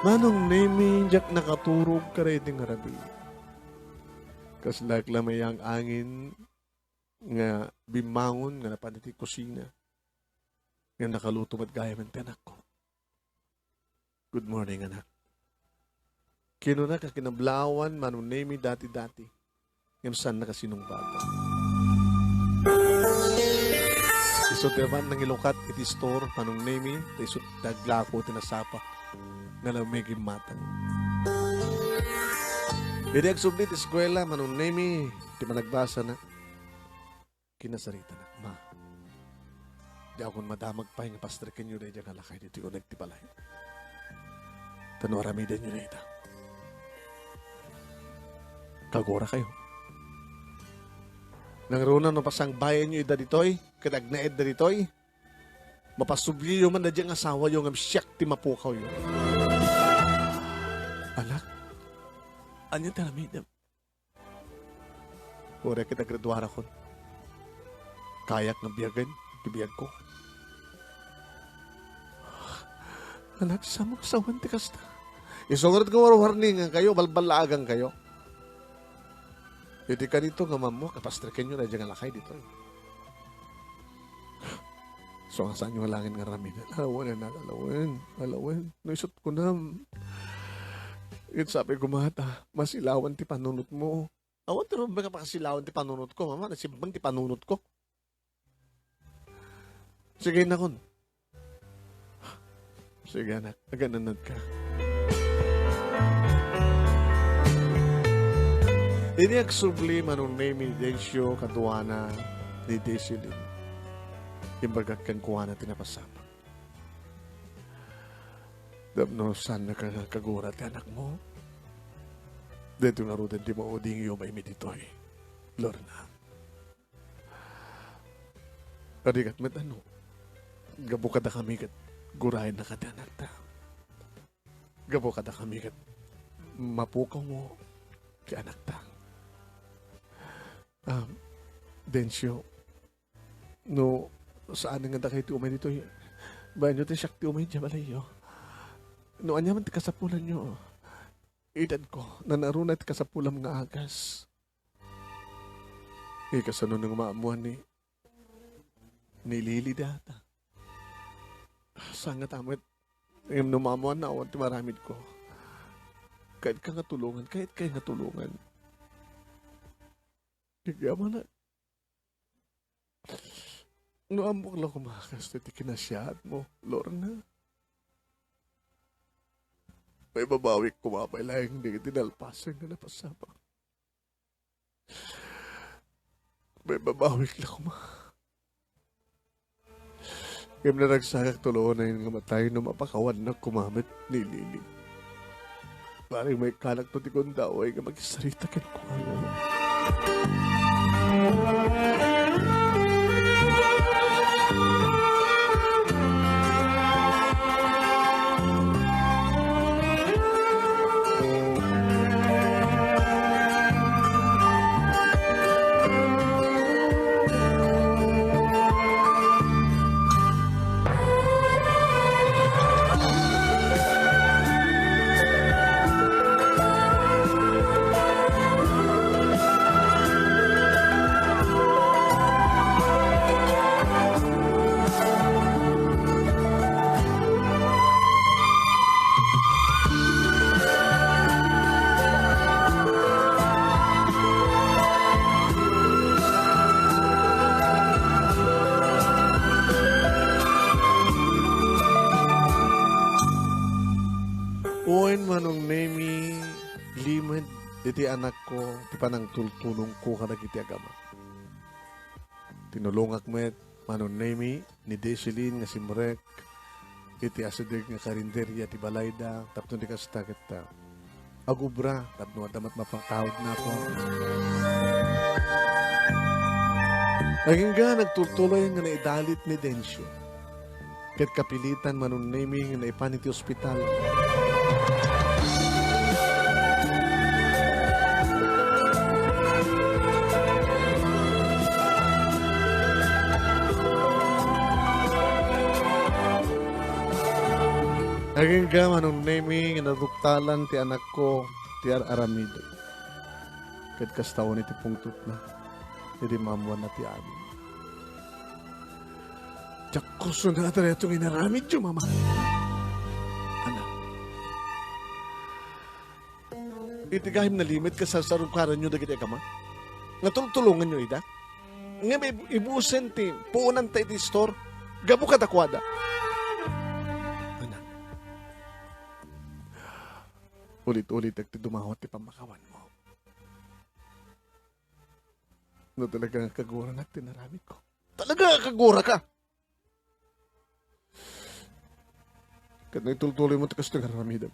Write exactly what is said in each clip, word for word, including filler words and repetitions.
Manong Nemi, diak nakaturog kadaydi nga rabii. Kasla ak la mayang angin nga bimmangon nga napan iti kusina. Ngem nakaluto met gayam ti anakko. Good morning, anak. Kinuna ka kinablaawan, Manong Nemi, dati-dati. Ngem saan nakasinungbato. Isu ti awan nangilukat iti store, Manong Nemi, ta isu ti aglako ti nasapa nga la umay gimmatang. Idi agsubli ti eskuela, Manong Nemi, ti managbasa na. Kinasarita na, "Ma, diakon madamag pay nga pastrekenyo daydiay nga lakay ditoy uneg ti balay. Ta no aramidenyo dayta, kagurakayo. Nangruna no pasangbayenyo ida ditoy, ket agnaedda ditoy, mapasubliyo man daydiay nga asawayo ngem siak ti mapukawyo." "Anak, ania ti aramidem?" Uray ket agraduarakon. Kayak nga biagen ti biagko. Anak, saan mo nga sawen ti kasta? Isu ngarud nga warwarningankayo, balballaagankayo. Iti kanito nga mammo, kapastrekenyo daydiay nga lakay ditoy. So, nga saanyo nga langin nga aramiden? Alawen, anak, alawen, alawen. No isut' kunam. Ket sabi ko, mata, masilawan ti panunotmo. Awan ti rumbeng a pakasilawan ti panunotko, mama. Nasimbang ti panunotko. Sige, nakon. Sige, anak. Agananad ka. Idi agsubli, Manong Nemi, Dencio, kaduana ni Desilin. Imbagak kenkuana ti napasamak. Tapno saan nga kagura ti anakmo? Daytoy ngaruden ti maudingyo, maymi ditoy, Lorna. Adi ket met, ano, gapu kadakami ket gurayenna kadi anakta. Gapu kadakami ket mapukawmo ti anakta. Ah, Dencio, no saan nga dakay ti umay ditoy, bayanyo ti siak ti umay idiay balayyo. No ania man ti kasapulanyo, idadko, nanaruna ti kasapulam nga agas. Ikasano nga maammuan ni, ni Lily dayta? Saan nga ta met, ngem no maammuanna, awan ti maaramidko. Kayatka nga tulongan, kayatkay nga tulongan. Gagyaman a, no ammok la koma kasta ti kinasiatmo, Lorna, maibabawik koma pay laeng dagiti nalpasen nga napasamak. Maibabawik la koma. Ngem naragsakak tulonayen nga matay no mapakawannak koma met ni Lily. Bareng maikkanakto ti gundaway nga makisarita kenkuana. Wen, Manong Nemi, limed iti anakko ti panangtultulongko kadagiti agama. Tinulongak met, Manong Nemi, ni Desilin nga simrek iti asideg nga karinderya ti balayda, tapno di kasta ket, ah, agubra tapno adda met mapakaudna. Agingga, nagtultuloy nga naidalit ni Dencio. Ket kapilitan, Manong Nemi, nga naipan iti ospital. Agingga, Manong Nemi, nga naduktalan ti anakko ti ar-aramidek. Ket kasta unay ti pungtotna, idi maammoanna ti amin. Diak kursunada daytoy nga inaramidyo, Mama. Anak, iti gayam nalimed, kasarsarukaranyo dagiti agama nga tultulonganyo ida. Ngem ib-, ibusen ti puonanta iti istor gapu kadakuada. Anak, ulit-ulitek ti dumawat ti pammakawanmo. No talaga nga kaguranak ti naramidko. Talaga nga kaguraka! Ket no itultuloymo ti kastoy nga aramidem,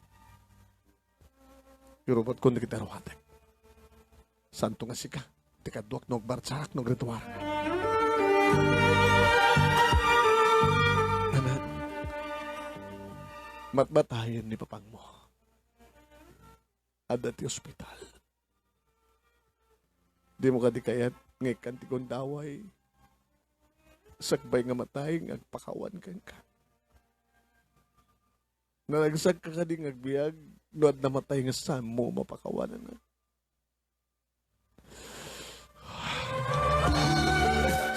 irubatkon dagiti aruatek. Santo nga sika, ti kaduak no agbarsaak no agriduarak. Anak, matmatayen ni papangmo. Adda ti ospital. Dimo kadi kayat nga ikkan ti gundaway? Sakbay nga matay nga agpakawan kenka. Nalagsakka kadi nga agbiag no adda matay nga saanmo mapakawanan?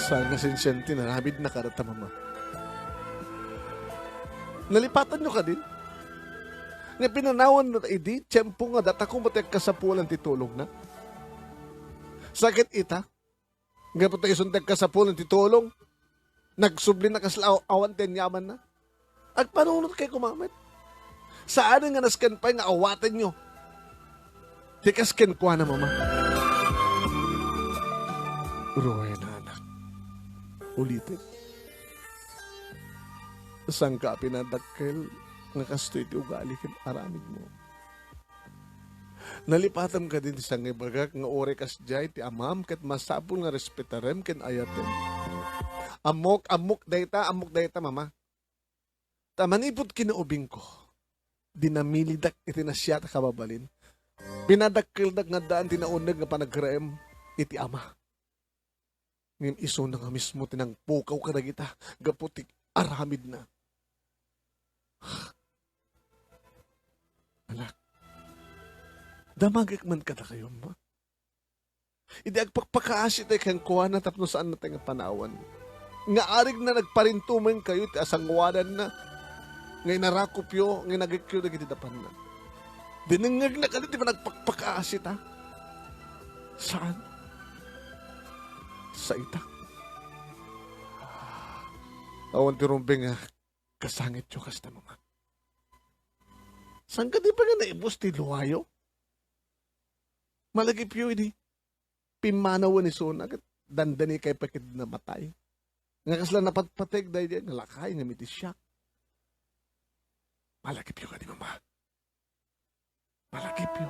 Saan nga sensian ti naramidna kadata, Mama? Nalipatanyo kadi nga pinanawanna idi tiempo nga datako met ti agkasapulan ti tulongna? Sakit ita, gapu ta isun ti agkasapulan ti tulong, nagsubli na kasla aw-, awan ti anyamanna. Agpanunot kay kumamet. Saanen nga nasken pay nga awatenyo ti kas kenkuana, Mama. Rowena, anak, ulitek. Saanka a pinadakkel nga kastoy ti ugali ken aramidmo. Nalipatam kadi ti sangaibagak nga uray kasdiay ti amam ket masapul nga respetarem ken ayatem. Ammok, ammok dayta, ammok dayta, Mama. Ta manipud kinaubingko, dinamilidak iti nasiat a kababalin. Pinadakkeldak nga addaan ti nauneg nga panagraem iti ama. Ngem isuna nga mismo ti nangpukaw kadagita gapu ti aramidna. Anak, damagek man kadakayo, Mama. Idi agpakpakaasitay kenkuana tapno saannatay nga panawan, nga arigna nagparintumenkayo ti asanguadanna nga inarakopyo nga inagikyo dagiti dapanna. Dinengngegna kadi ti panagpakpakaasita? Saan? Saitak. Awan ti rumbeng nga kasangityo kasta, Mama. Saan kadi pay nga naibus ti luayo? Malagipyo idi pimmanawen isuna ket dandanikay pay ket namatay. Nga kasla napatpateg daydiay nga lakay ngem iti siak. Malagipyo kadi, Mama. Malagipyo.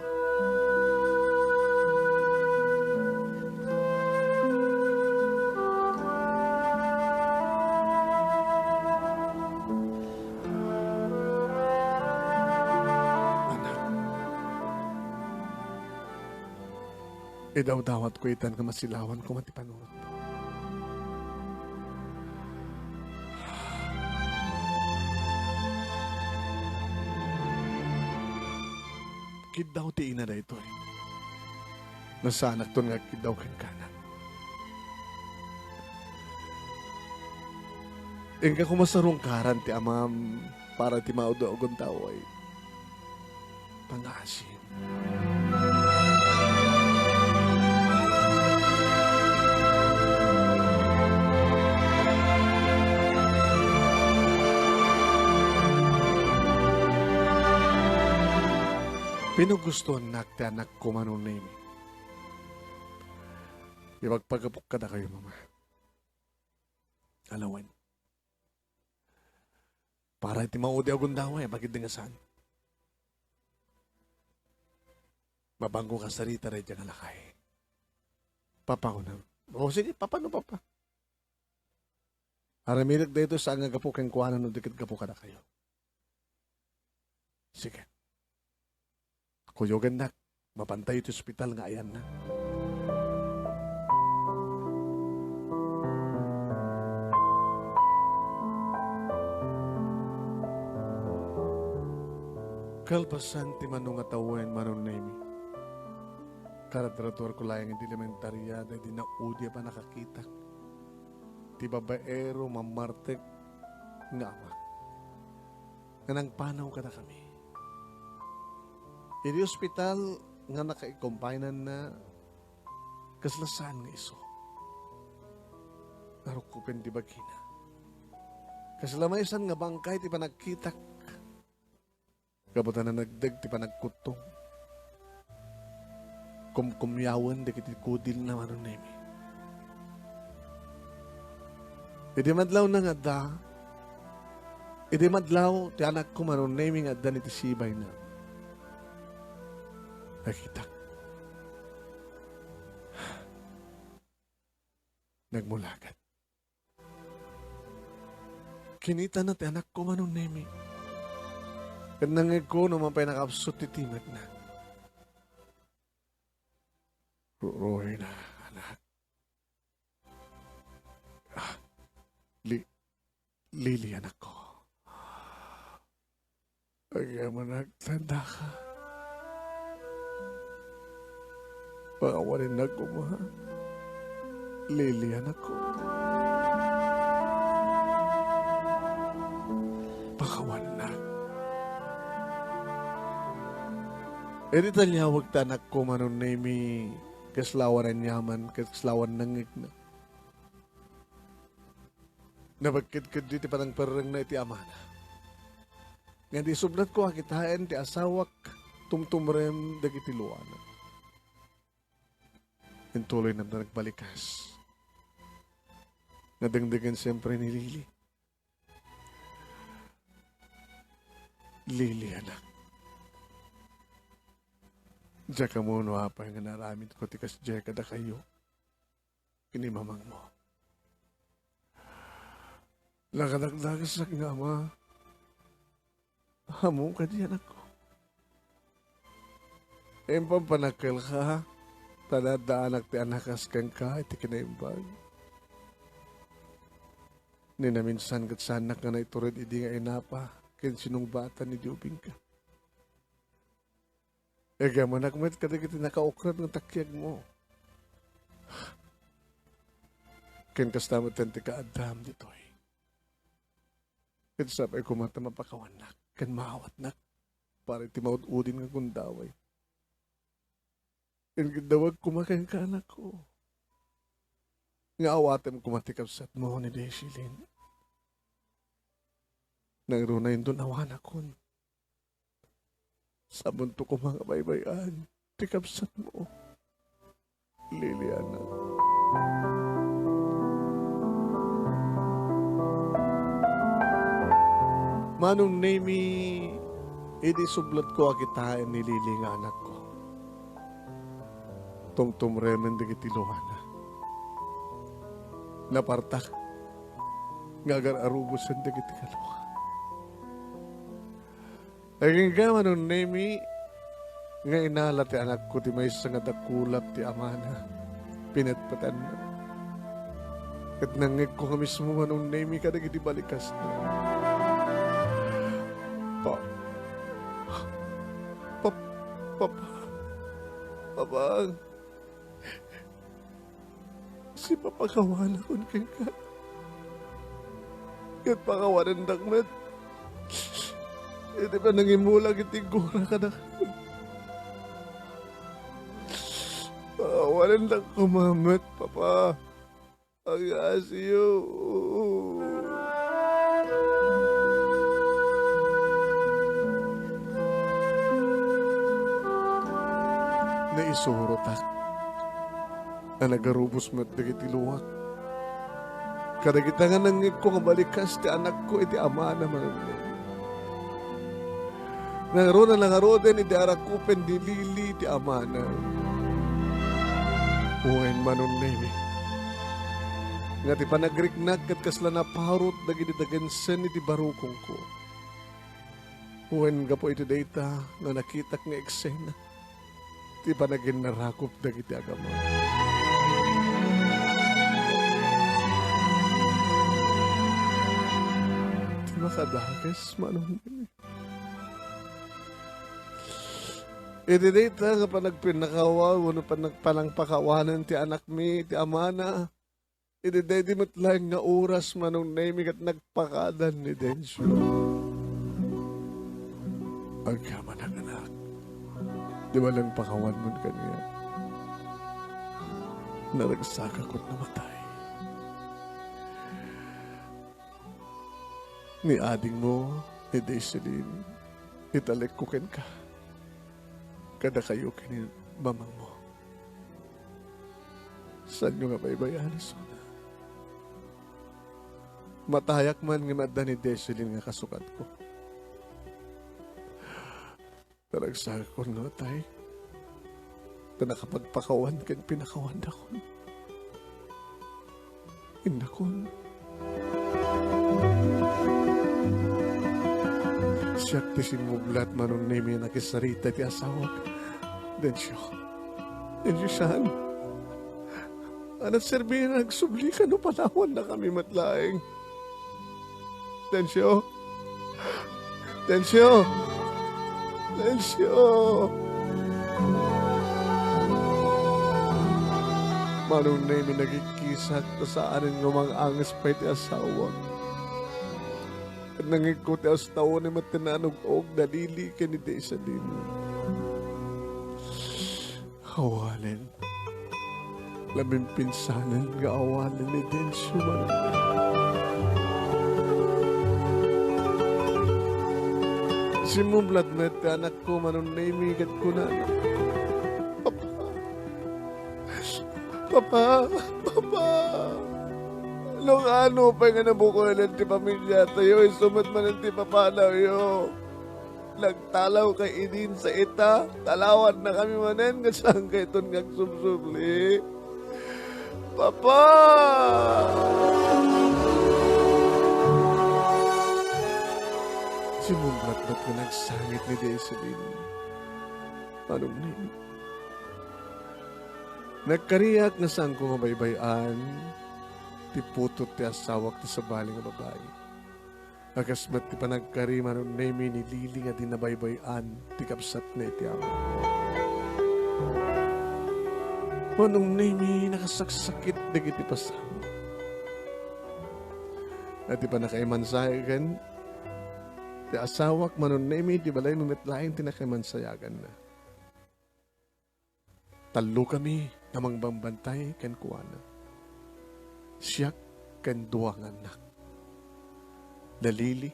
Anak, idawdawatko itan nga masilawan koma ti panunotmo. Kiddaw ti ina daytoy. Nasaanakton nga agkiddaw kenkuana. Inka koma sarungkaran ti amam para ti maudi a gundaway. Pangaasim. Pinagustoannak ti anakko, Manong Nemi. Ipagpagapok kadakayo, Mama. Alawen. Para iti maudi a gundaway, bagid nga saan. Mabangko kasarita daydiay nga lakay. Papa, kunam. O, sige, papa no, papa. Aramidek daytoy saan nga gapu kenkuana no di ket gapu kadakayo. Sige. Kuyogennak, mapantayo iti ospital nga ayanna. Kalpasan ti mano nga tawen, Manong Nemi, karadradorko laeng iti elementaria daydi naudi a pannakakitak ti babaero, mammartek nga amak nga nangpanaw kadakami. Iti ospital nga nakaikompaynanna, kasla saan nga isu. Narukupen ti bagina. Kasla maysan nga bangkay ti panagkitak. Gapu ta nanagdeg ti panagkuttong. Kumkumyawen dagiti kudilna, Manong Nemi. Idi madlawna nga adda, idi madlaw ti anakko, Manong Nemi, nga adda iti sibayna, nakitak. Nagmulagat. Kinitana ti anakko, Manong Nemi. Ket nangngegko no man pay nakapsut ti timekna. Ruruy na, anak. Ah, Li-, Lily, anakko. Agyamanak, tandaka. Pakawanennak koma. Lily, anakko. Pakawanennak. Idi taliawek ti anakko, Manong Nemi, kasla awan aniaman, kasla awan nangngegna. Nabagked ketdi ti panangperrengna iti amana. Ngem di sublatko a kitaen ti asawak tumtumrem dagiti luana. Intuloy na nagbalikas. Nadengdegen siempre ni Lily. Lily, anak. Diak ammo no apay nga naaramidko ti kasdiay kadakayo ken ni mamangmo. Nakadakdakesnak nga ama. Ammom kadi, anakko. Impampanakelka, ta naddaanak ti anakas kenka iti kinaimbag. Ni naminsan ket saannak nga naitured idi nga inapa ken sinungbatan idi ubingka. Agyamanak met kadagiti nakaukrad nga takiagmo. Ken kasta met ti kaaddam ditoy. Ket sapay koma ta mapakawannak ken maawatnak para iti maud-udin nga gundaway. Ingiddawek koma kenka, anakko, nga awatem koma ti kabsatmo ni Daisylin. Nangruna inton awanakon. Saanto koma nga baybay-an ti kabsatmo, Lily, anak. Manong Nemi, idi sublatko a kitaen ni Lily nga anakko, tumtumremen dagiti luana. Napartak nga agar-arubosen dagiti kalua. Agingga, Manong Nemi, nga inala ti anakko ti maysa nga dakulap ti amana, pinetpetanna. Ket nangngegko nga mismo, Manong Nemi, kadagiti balikasna. Pa-, pa-, papa, papa, sipapakawanakon kenka. Ket pakawanendak met iti panangimulag iti gura kadakami. Pakawanendak koma met, Papa. Agasiyo. Naisurotak a nagarubos met dagiti luak kadagita nga nangngegko nga balikas ti anakko iti amana, Manong Nemi. Nangruna la ngaruden idi arakupen ni Lily ti amana. Wen, Manong Nemi, nga ti panagriknak ket kasla naparut dagiti dagensen iti barukongko. Wen, gapu iti dayta nga nakitak nga eksena ti panaginnarakop dagiti agamon. Ti makadakes, Manong Nemi. Iti dayta nga panagpinnakawa wenno panag-, panangpakawanen ti anakmi iti amana, iti daydi met laeng nga oras, Manong Nemi, ket nagpakadan ni Dencio. Agyamanak, anak, ti panangpakawanmon kaniak. Naragsakakon a matay. Ni adingmo, ni Daisilin, italekko kenka. Kadakayo ken ni mamangmo. Saanyo nga baybay-an isuna? Matayak man ngem adda ni Daisilin nga kasukatko. Naragsakakon nga matay. Ta nakapagpakawan ken pinakawannakon. Innakon. Siak ti simmublat, Manong Nemi, a nakisarita iti asawak. Dencio. Dencio, saan? Ania ti serbina nga agsublika no panawannakami met laeng? Dencio? Dencio! Dencio! Manong Nemi, nagikkisak ta saanen nga umang-anges pay ti asawak. Ket nangegko ti astaonem a tinanug-og, nalili ken ni Daisilin. Awanen. Labimpinsanen nga awanen ni Dencio, Manong Nemi. Simmublat met ti anakko, Manong Nemi, ket kunana, "Papa, Papa, Papa, no kaano pay nga nabukolen ti pamiliatayo, isu met manen ti papanawyo." Nagtalawkay idin sa ita, talawannakami manen nga saankayton nga agsubsubli. Papa! Simmumlatmat nga nagsangit ni Daisilin. Manong Nemi. Nagkariak nga saanko nga baybay-an ti putot ti asawak ti sabali nga babai. A kas met ti panagkari, Manong Nemi, ni Lily nga di nabaybay-an ti kabsatna iti amok. Manong Nemi, nakasaksakit dagiti pasamak. A ti pannakaimansayagan ti asawak, Manong Nemi, ti balaymi met laeng ti nakaimansayaganna. Tallokami nga mangbambantay kenkuana. Siak ken dua nga annak, da Lily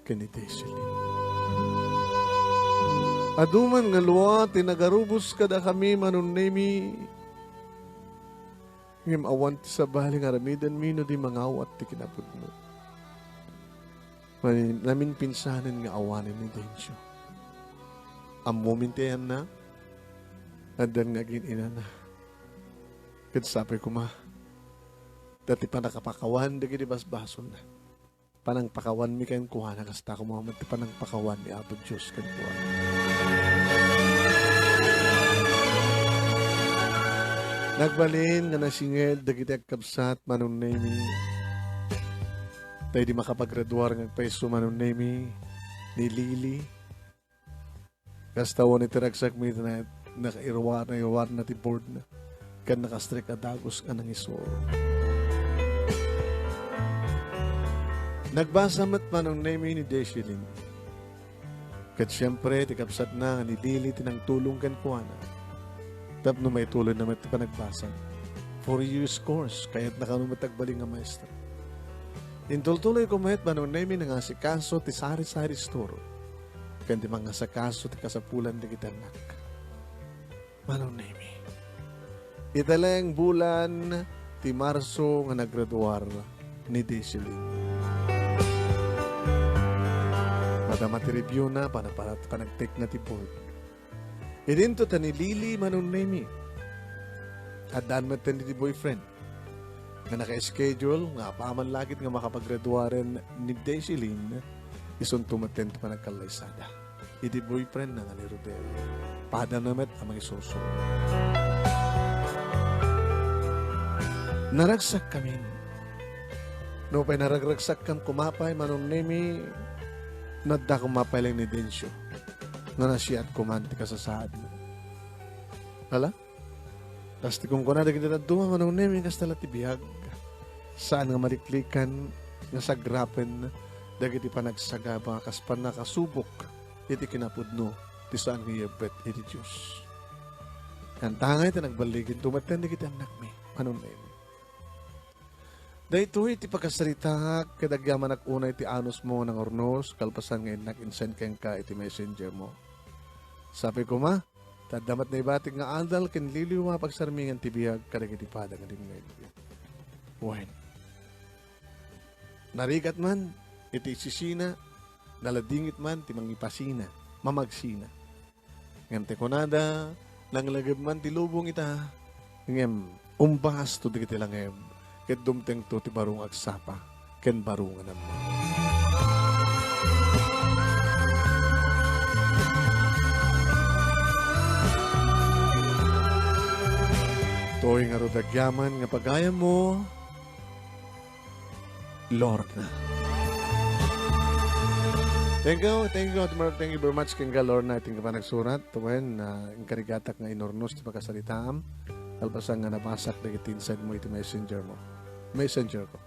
ken ni Daisilin. Adu man nga lua ti nagarubos kadakami, Manong Nemi. Ngem awan ti sabali nga aramidenmi no di mangawat ti kinapudno. Mani-, namimpinsanen nga awanen ni Dencio. Ammomin ti ayanna, addan nga agin-inana. Ket sapay koma, ta ti pannakapakawan dagiti basbasolna. Panangpakawanmi kenkuana, kasta koma met ti panangpakawan ni Apo Dios kenkuana. Nagbalin nga nasinged dagiti agkabsat, Manong Nemi. Ta idi makapagraduar nga agpayso, Manong Nemi, ni Lily, kasta wen iti ragsakmi, na-, nakairuar-, nairuarna ti boardna, ken naka-streak a dagus nga nangisuro. Nagbasa met, Manong Nemi, ni Daisilin. Ket siempre, ti kabsatna nga ni Lily ti nangtulong kenkuana tapno maituloyna met ti panagbasana. Four years course, kayatna kano met agbalin nga maestra. Intultuloyko met, Manong Nemi, nga nangasikaso ti sari-sari store ken ti mangasakaso ti kasapulan dagiti annak. Manong Nemi. Ita laeng bulan ti Marso nga nagraduar ni Daisilin. Madama ti review na, pana-, pana-, panagtekna ti board. Idinto ta ni Lily, Manong Nemi. Addaan met ti boyfriend nga naka-schedule nga apaman la ket nga makapagraduaren ni Daisilin, isunto met ti panagkallaysada iti boyfriendna nga ni Rodel. Padana met a mangisursuro. Naragsakkamin. Nupay naragragsakkam koma pay, Manong Nemi, nadda koma pay laeng ni Dencio. nga nasiatko man ti kasasaadna. Ala? Kas ti kunkuna dagiti dadduma, Manong Nemi, kasta la ti biag. Saan nga maliklikan nga sagrapen dagiti panagsagaba kas pannakasubok iti kinapudno ti saan nga iyebbet iti Dios. Kantangay ti nagballiginto metten dagiti annakmi, Manong Nemi. Daytoy ti pakasaritaak ket agyamanak unay ti anusmo nga nangurnos kalpasan nga innak insend kenka iti messenger mo. Sapay koma, ta adda met naibatik nga adal ken liliwa a pagsarmingan ti biag kadagiti pada nga dimngeg. Wen, narigat man iti isisina, naladingit man ti mangipasina, mamagsina. Ngem ti kunada, nanglagip man ti lubong ita, ngem umbasto dagiti langeb, ket dumtengto ti baro nga agsapa ken baro nga namnama. Toy ngarud agyaman nga pagayammo, Lorna. Thank you, thank you, Ate Mar-, thank you very much, kenka Lorna, iti nga panagsurat. Wen, ah, inkarigatak nga inurnos ti pakasaritaam. Kalpasan nga nabasak dagiti insend mo iti messenger mo. Messenger ko.